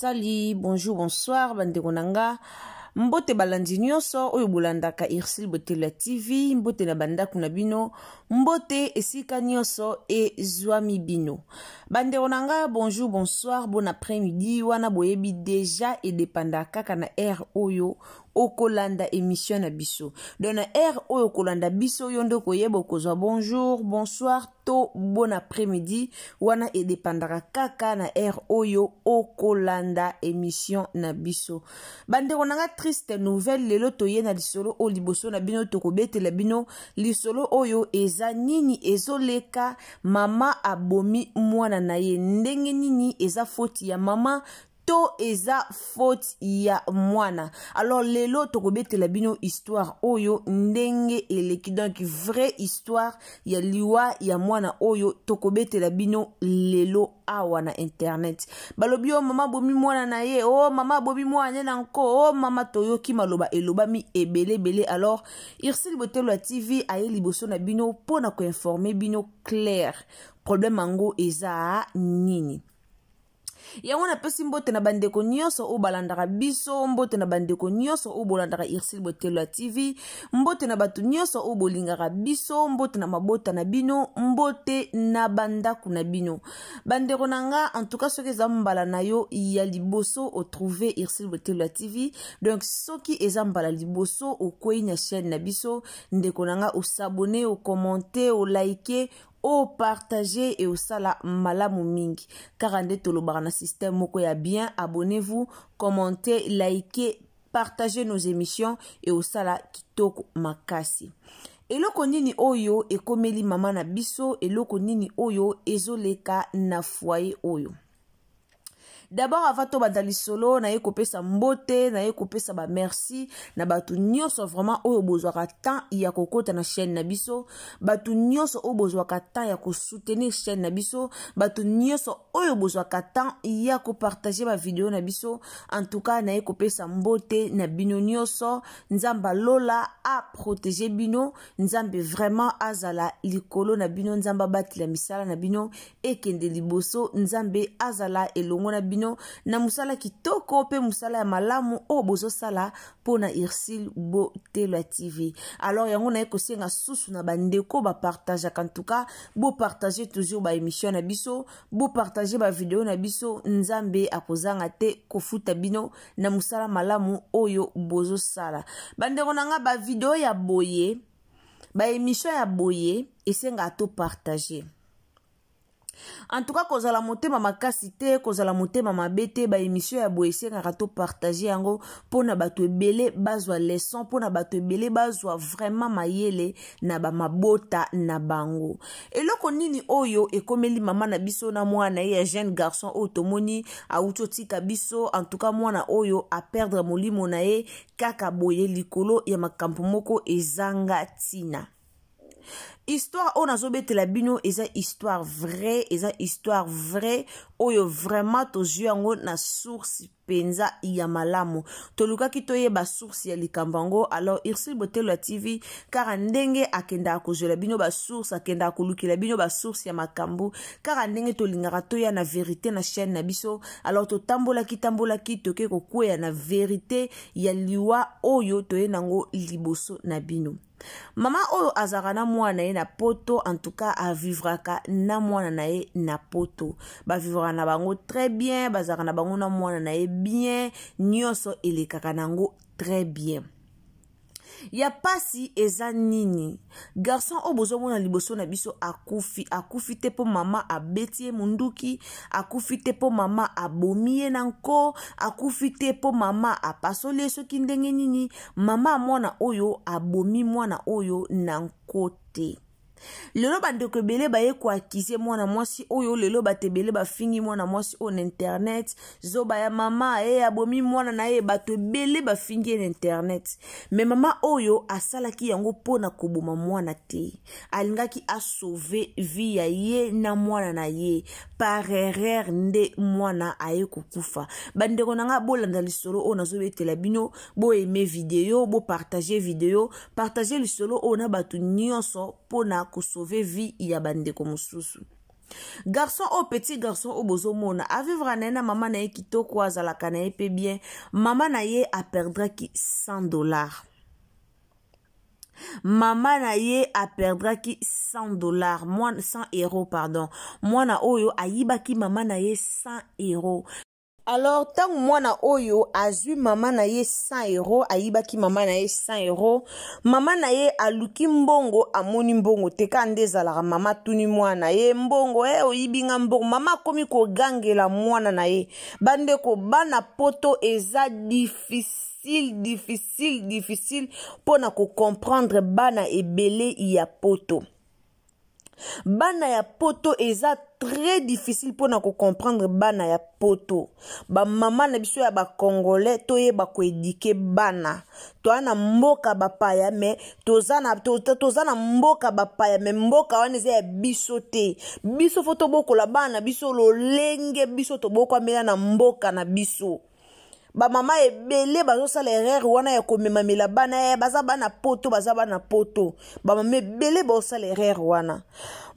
Basali, bonjour, bonsoir, bandeko na nga. Mbote balandi nyonso oyo bolandaka Ursule Botela TV, mbote na bandako na bino, mbote esika nyonso ezwami bino. Bandeko na nga, bonjour, bonsoir, bon après-midi, wana boyebi deja edepanda kaka na heure oyo okolanda émission na biso. Donc na heure oyo okolanda biso yo nde okoyeba okozwa bonjour, bonsoir to bon après-midi, wana edepandaka kaka na heure oyo okolanda émission na biso. Bandeko na nga, triste nouvelle, lelo toye na lisolo oyo liboso na bino, tokobetela bino lisolo oyo eza nini ezoleka. Mama abomi mwana na ye ndenge nini? Eza faute ya mama to eza faute ya mwana? Alors lelo tokobetela bino histoire oyo ndenge eleki, donc vraie histoire ya liwa ya mwana oyo tokobetela bino lelo awa na internet. Balobi o mama abomi mwana na ye, o mama abomi mwana ne na nko, o mama, toyoki maloba elobami ebele ebele. Alors Ursule Botelo ya TV aye liboso na bino mpo na koinformer bino clair problème yango eza nini. Yango napesi mbote na bandeko nyonso oyo balandaka biso, mbote na bandeko nyonso oyo bolandaka Ursule Botelo ya TV, mbote na bato nyonso oyo bolingaka biso, mbote na mabota na bino, mbote na bandako na bino. Bandeko na nga, en tout cas soki eza mbala na yo ya liboso otrouve Ursule Botelo ya TV, donc soki eza mbala liboso okwei na chaîne na biso, ndeko na nga, osabonner, ocommenter, olike, opartager e osala malamu mingi. Kaka nde tolobaka na système moko ya bien: abonnez-vous, commentez, likez, partagez nos émissions e osala kitoko makasi. Eloko nini oyo ekomeli mama na biso? Eloko nini oyo ezoleka na foyer oyo? D'abord, avant tobanda lisolo, naye kopesa mbote, naye kopesa bamerci na bato nyonso vraiment oyo bozwaka temps ya kokota na chaîne na biso, bato nyonso oyo bozwaka temps ya kosoutenir chaîne na biso, bato nyonso oyo bozwaka temps ya kopartager bavideo na biso. En tout cas naye kopesa mbote na bino nyonso. Nzambe alola aprotéger bino, Nzambe vraiment azala likolo na bino, Nzambe abatela misala na bino ekende liboso, Nzambe azala elongo na bino na mosala kitoko mpe mosala ya malamu oyo bozosala mpona Ursule Botelo ya TV. Alors yango naye kosenga susu na bandeko bapartageaka, en tout cas bopartage toujours baémission na biso, bopartage bavideo na biso. Nzambe akozanga te kofuta bino na mosala malamu oyo bozosala. Bandeko na nga, bavideo ya boye, baémission ya boye esengaka topartage. En tout cas kozala motema makasi te, kozala motema mabe te. Baémission ya boye esengaka topartage yango mpona bato ebele bazwa leçon, mpona bato ebele bazwa vraiment mayele na bamabota na bango. Eloko nini oyo ekomeli mama na biso na mwana ye ya jeune garçon oyo tomoni awuti otika biso? En tout cas mwana oyo aperdre molimo na ye kaka boye likolo ya makambo moko ezanga ntina. Histoire oyo nazobetela bino eza histoire vraie, eza histoire vraie oyo vraiment tozwi yango na source mpenza ya malamu. Tolukaki toyeba source ya likambo yango. Alors Ursule Botelo ya TV, kaka ndenge akendaka kozwela bino basource, akendaka kolukela bino basource ya makambo, kaka ndenge tolingaka toya na vérité na chaîne na biso. Alors totambolaki tambolaki, toke kokweya na vérité ya liwa oyo toye nango liboso na bino. Mama oyo azalaka na mwana na ye na poto, en tout cas avivraka na mwana na ye na poto, bavivraka na bango très bien, bazalaka na bango na mwana na ye bien, nyonso elekaka nango très bien. Ya pasi eza nini? Garçon oyo bozomona liboso na biso akufi. Akufi te mpo mama abeti ye munduki, akufi te mpo mama abomi ye na nko, akufi te mpo mama apasoli ye soki ndenge nini. Mama mwana oyo abomi mwana oyo na nko te. Lelo bandeko ebele baye koaccuser mwana mwasi oyo. Lelo bato ebele bafingi mwana mwasi oyo na internet: zoba ya mama e, abomi mwana na ye. Bato ebele bafingi ye na internet. Mais mama oyo asalaki yango mpona koboma mwana te, alingaki asauver vie ya ye na mwana na ye. Par erreur nde mwana aye kokufa. Bandeko na nga, bolanda lisolo oyo nazobetela bino, boaimer video, bopartager video, partage lisolo oyo na bato nyonso mpona kosauver vie ya bandeko mosusu. Garçon oyo, petit garçon oyo bozomona, avivre na ye na mama na ye kitoko, azalaka na ye mpe bien. Mama na ye aperdraki 100 $. Mama na ye aperdraki 100 $, 100 €, pardon. Mwana oyo ayibaki mama na ye 100 €. Alors ntango mwana oyo azwi mama na ye 100 €, ayibaki mama na ye 100 €, mama na ye aluki mbongo, amoni mbongo te. Kaka nde ezalaka, mama atuni mwana na ye mbongo: "E, oyibi nga mbongo." Mama akomi kogangela mwana na ye. Bandeko, bana Poto eza difficile, difficile, difficile mpona kocomprendre bana ebele ya Poto. Bana ya Poto eza très difficile mpona kocomprendre bana ya Poto. Bamama na biso ya Bacongolais, toyeba koéduquer bana. Toza na mboka bapaya, mais toza na mboka bapaya, mais mboka wana eza ya biso te. Biso faut tobokola bana na biso lolenge biso tobokwamela na mboka na biso. Bamama ebele bazosala erreur wana ya komemamela bana ye. Baza bana Poto, baza bana Poto. Bamama ebele bazosala erreur wana.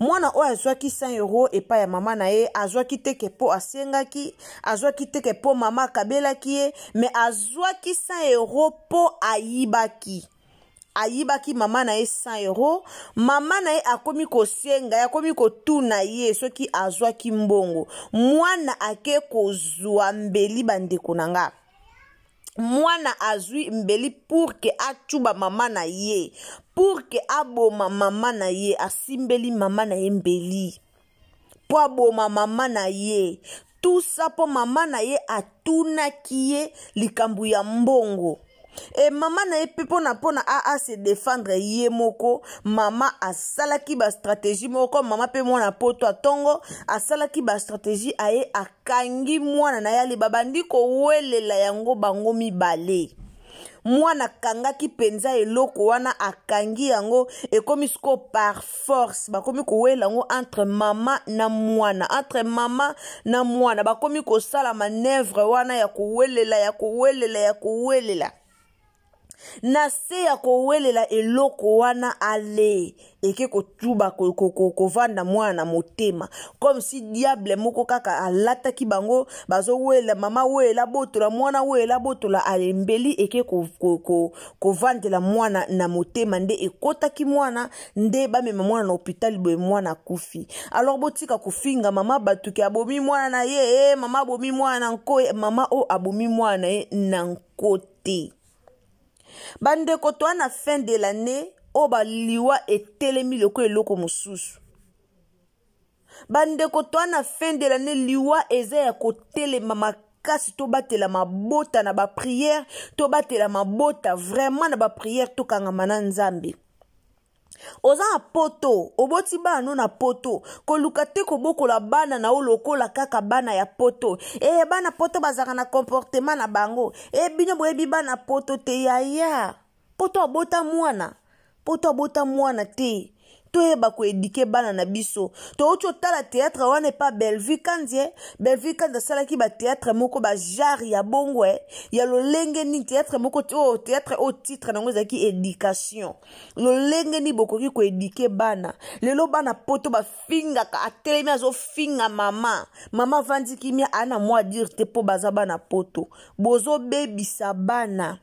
Mwana oyo azwaki 100 € epai ya mama na ye, azwaki teke mpo asengaki, azwaki teke mpo mama akabelaki ye, mais azwaki 100 € mpo ayibaki. Ayibaki mama na ye 100 €. Mama na ye akomi kosenga ye, akomi kotuna ye soki azwaki mbongo. Mwana ake kozwa mbeli. Bandeko na nga, mwana azwi mbeli pour que atuba mama na ye, pour que aboma mama na ye. Asimbeli mama na ye mbeli mpo aboma mama na ye. Tout ça mpo mama na ye atunaki ye likambo ya mbongo. E mama na ye mpe, mpona ase défendre ye moko, mama asalaki bastratégie moko. Mama mpe mwana Poto atongo, asalaki bastratégie, aye akangi mwana na ye. Ale, babandi kowelela yango bango mibale. Mwana akangaki mpenza eloko wana, akangi yango, ekomi sikoyo par force. Bakomi kowela yango entre mama na mwana, entre mama na mwana. Bakomi kosala manœuvre wana ya kowelela, ya kowelela, ya kowelela. Na se ya kowelela eloko wana, ale eke kotuba, kovanda mwana na motema, comme si diable moko kaka alataki bango. Bazowela, mama wela botola, mwana wela botola. Alembeli eke kovandela mwana na motema, nde ekotaki mwana, nde bamema mwana na hôpital boye, mwana akufi. Alors botika kofinga mama batuki abomi mwana na ye. E, mama abomi mwana na nko. Mama oyo abomi mwana na ye na nko te. Bandeko, toa na fin de l'année oyo, baliwa etelemi lokola eloko mosusu. Bandeko, toa na fin de l'année, liwa eza ya kotelema makasi. Tobatela mabota na baprière, tobatela mabota vraiment na baprière, tokangama na Nzambe. Oza na Poto, oboti bana no na Poto, koluka te kobokola bana na yo lokola kaka bana ya Poto. E, bana Poto bazalaka na comportement na bango. E, bino boyebi bana Poto te. Yaya, Poto abota mwana? Poto abota mwana te. Toyeba koéduquer bana na biso. Touti otala théâtre wana epa Bellevue Kandi. Bellevue Kandi asalaki bathéâtre moko, bagenre ya bongo ya lolenge nini? Théâtre moko oyo, théâtre oyo titre nango ezalaki éducation, lolenge nini bokoki koéduquer bana. Lelo bana Poto bafingaka, atelemi azofinga mama, mama avandi kimia, aa na mwa dire te, mpo baza bana Poto. Bozobebisa bana.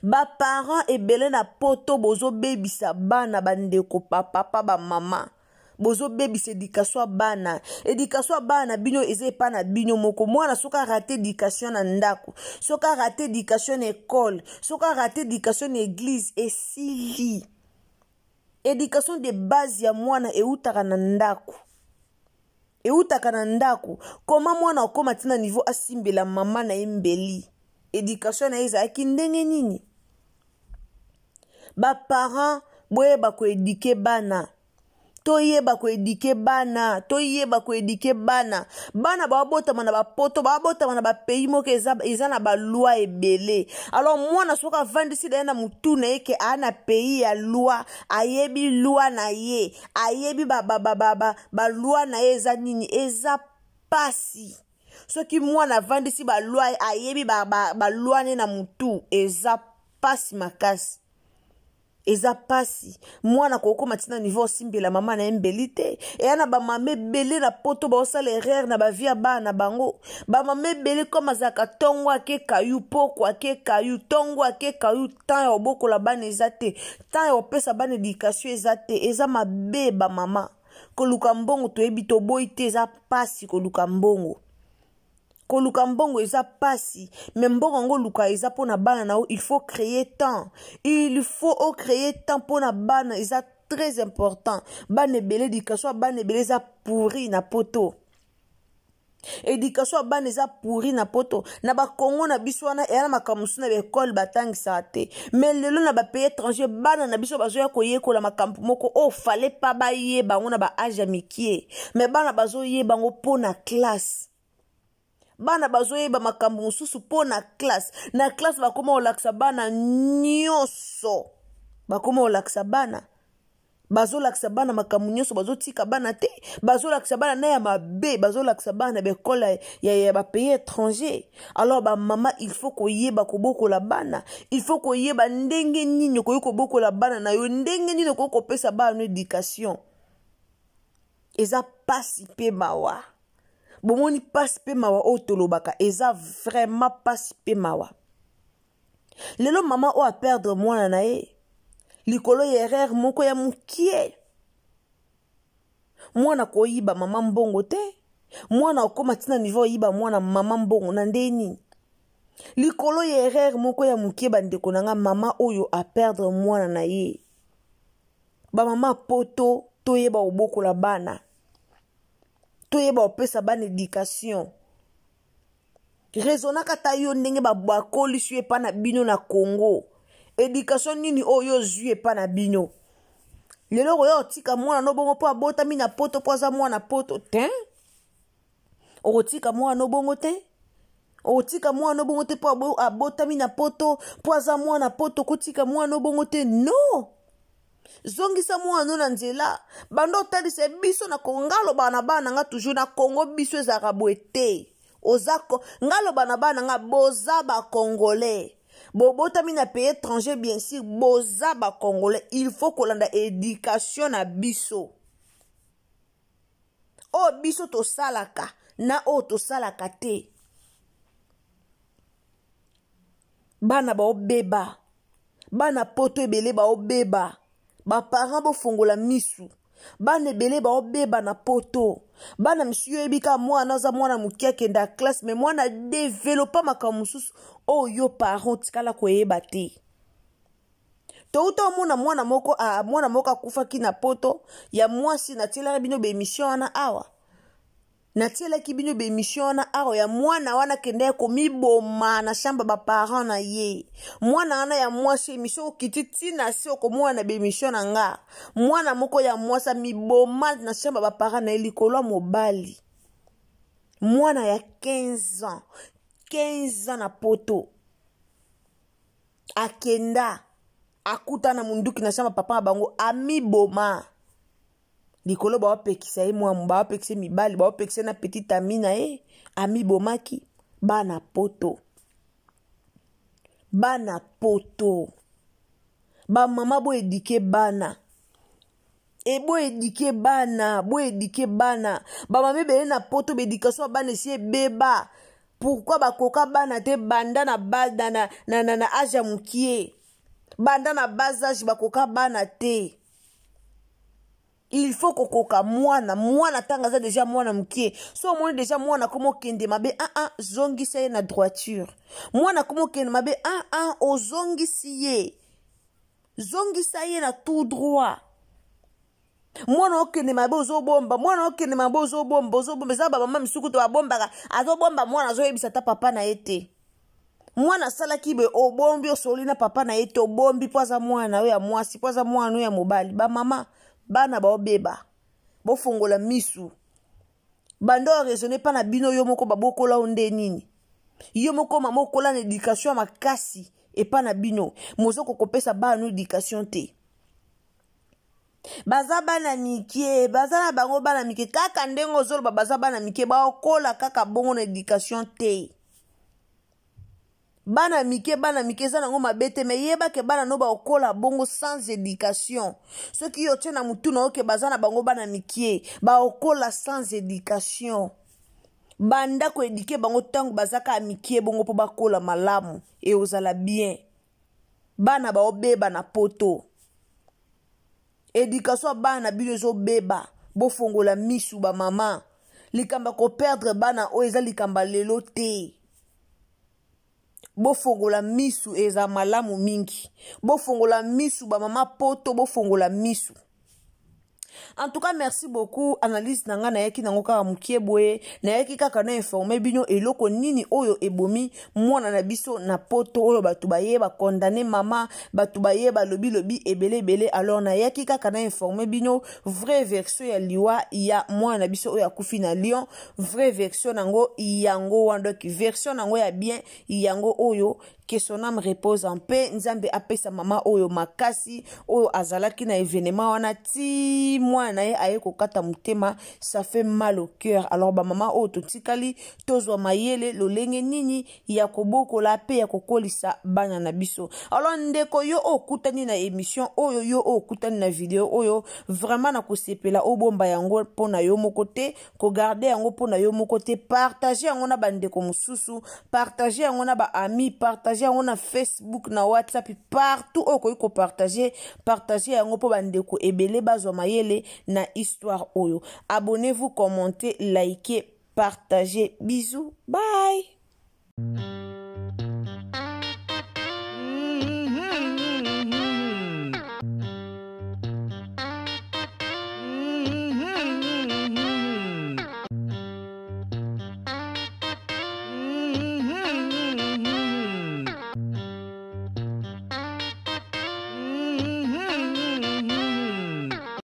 Baparent ebele na Poto bozobebisa bana. Bandeko, bapapa, bamama, bozobebisa éducation ya bana. Éducation ya bana na bino eza epa na bino moko. Mwana soki arater éducation na ndako, soki arater éducation na école, soki arater éducation na église, esili. Éducation de base ya mwana eutaka na ndako, eutaka na ndako. Koma mwana akóma ntina niveau asimbela mama na ye mbeli, éducation na ye ezalaki ndenge nini? Baparent, boyeba koéduquer bana, toyeba koéduquer bana, toyeba koéduquer bana. Bana babotama na bapoto, babotama na bapays moko eza na baloi ebele. Alors mwana soki avandisi daye na motu na ye ke aa na pays ya loi, ayebi loi na ye, ayebi baloi na ye eza nini, eza pasi. Soki mwana avandisi baloi, ayebi baloi ne na motu, eza pasi makasi. Eza pasi. Mwana kokoma ntina niveau osimbela mama na ye mbeli te. Eya na bamama ebele na poto baosala erreur na bavie ya bana na bango. Bamama ebele kome azalaka ntongo ake kayu, poko ake kayu, ntongo ake kayu, temps ya kobokola bana eza te, temps ya kopesa bana education eza te. Eza mabe bamama. Koluka mbongo toyebi, toboyi te, eza pasi koluka mbongo. Koluka mbongo eza pasi, me mbongo yango oluka eza mpona bana na yo. Il faut créer temps, il faut ocréer temps mpona bana, eza très important. Bana ebele, éducation ya bana ebele eza pourri na poto. Éducation ya bana eza pourri na poto. Na bakongo na biso wana eya na makambo mosusu na baekole batangisaka te, me lelo na bapays étranger bana na biso bazoya koyekola makambo moko oyo fale pa bayeba yango na baage ya mikie, me bana bazoyeba yango mpo na classe. Bana bazoyeba makambo mosusu mpo na classe. Na classe bakoma kolakisa bana nyonso, bakoma kolakisa bana, bazolakisa bana makambo nyonso, bazotika bana te, bazolakisa bana na ya mabe, bazolakisa bana na baekole ya bapays étranger. Alors bamama, il faut koyeba kobokola bana, il faut koyeba ndenge nini okoki kobokola bana na yo, ndenge nini okoki kopesa bana no éducation. Eza pasi mpe mawa. Bomoni pasi mpe mawa oyo tolobaka, eza vraiment pasi mpe mawa. Lelo mama oyo aperdre mwana na ye likolo ya erreur moko ya mokie. Mwana koyiba mama mbongo te, mwana okóma ntina niveau oyiba mwana mama mbongo na nde nini? Likolo ya erreur moko ya mokie, bandeko na nga, mama oyo aperdre mwana na ye. Bamama poto, toyeba kobokola bana, toyeba kopesa bana éducation. Raisonnaka ata yo ndenge bakolisi yo epa na bino na Congo, éducation nini oyo ozwi epa na bino? Lelo okoya kotika mwana no bongo mpo abotami na poto, mpo aza mwana poto te? Okotika mwana no bongo te, okotika mwana no bongo te mpo abotami na poto, mpo aza mwana poto. Okotika mwana no bongo te, no. Zongisa mwana no na nzela, banda otalisa biso na Kongo. Nga alobaka na bana nga toujours, na Kongo biso ezalaka boye te. Oza nga aloba na bana nga, boza bacongolais, bobotami na pays étranger, bien sûr boza bacongolais, il faut kolanda éducation na biso, oyo biso tosalaka na oyo tosalaka te. Bana baobeba, bana poto ebele baobeba. Baparent, bofongola misu, bana ebele baobeba na poto. Bana misusu, yo oyebi kaka mwana aza mwana moke, akende ya classe, me mwana developa makambo mosusu oyo yo parent otikala koyeba te. Touta omona mwana moko, mwana moko akufaki na poto ya mwasi. Natielaki bino baémission wana awa, natielaki bino baémission wana awa ya mwana wana akendaki komiboma na chambre baparent na ye. Mwana wana ya mwasi, émission okiti ntina se okomona na baémission na nga, mwana moko ya mwasi amiboma na chambre baparent na ye likolo ya mobali. Mwana ya 15 ans, 15 ans na poto, akenda akutana munduki na chambre papa na bango, amiboma likolo. Baopekisa ye mwa, baopekisa ye mibali, baopekisa ye na petit ami na ye, amibomaki. Bana poto, bana poto, bamama, boéduquer bana e, boéduquer bana, boéduquer bana. Bamama ebele na poto, baéducation ya bana esi ebeba. Pourquoi bakoka bana te banda na age ya mokie, banda na bas age bakoka bana te? Il faut kokoka mwana. Mwana ntango aza deja mwana mokie, so omoni deja mwana akoma okende mabe, aa ah, zongisa ye na droiture. Mwana akoma okende mabe, aa ah, ozongisi ye, zongisa ye na tout droit. Mwana okende mabe, ozobomba. Mwana okende mabe, ozobomba, ozobomba. Eza bamama misuku to babombaka, azobomba mwana, azoyebisa ata papa na ye te. Mwana asalaki boye, obombi, osoli na papa na ye te, obombi mpo aza mwana oyo ya mwasi, mpo aza mwana oyo ya mobali. Bamama, bana baobeba, bofongola misu. Banda oraisonner mpa na bino, yo moko babokola o nde nini? Yo moko mama okola na éducation ya makasi epa na bino, mozoko kopesa bana no éducation te. Baza bana mike, baza na bango bana mike kaka ndenge ozoloba baza bana mike, baokola kaka bongo na éducation te. Bana mike, bana mike eza nango mabe te, me yeba ke bana no bakokola bongo sans éducation. Soki yo otie na mutu na yo ke baza na bango bana mikie, bakokola sans éducation. Banda koedike bango ntango baza kaka mikie bongo mpo bakola malamu, eozala bien. Bana baobeba na poto, éducation ya bana na bino ezobeba. Bofongola misu bamama, likambo ya koperdre bana oyo eza likambo ya lelo te. Bofongola misu, eza malamu mingi. Bofongola misu bamama poto, bofongola misu. En tout cas, merci beaucoup. Analyse na ngai nayaki nango kaka mokie boye, nayaki kaka na informe bino eloko nini oyo ebomi mwana na biso na poto, oyo bato baye bakondane mama, bato baye balobilobi ebele ebele. Alors nayaki kaka na informe bino vraie version ya liwa ya mwana na biso oyo akufi na Lyon. Vraie version nango yango wana, donc version nango ya bien yango oyo. Que son âme repose en paix. Nzambe apesa mama oyo makasi oyo azalaki na événement wana ti mwana na ye aye kokata motema. Ça fait mal au cœur. Alors bamama oyo totikali, tozwa mayele lolenge nini ya kobokola mpe ya kokolisa bana na biso. Alors ndeko, yo oyo okutani na émission oyo, yo oyo okutani na video oyo, vraiment na kosepela obomba yango mpo na yo moko te, kogarde yango mpo na yo moko te. Partage yango na bandeko mosusu, partage yango na baami, partage yango na Facebook, na WhatsApp, partout oyo okoki kopartage, partage yango mpo bandeko ebele bazwa mayele na histoire oyo. Abonnez-vous, commentez, likez, partagez. Bisous, bye.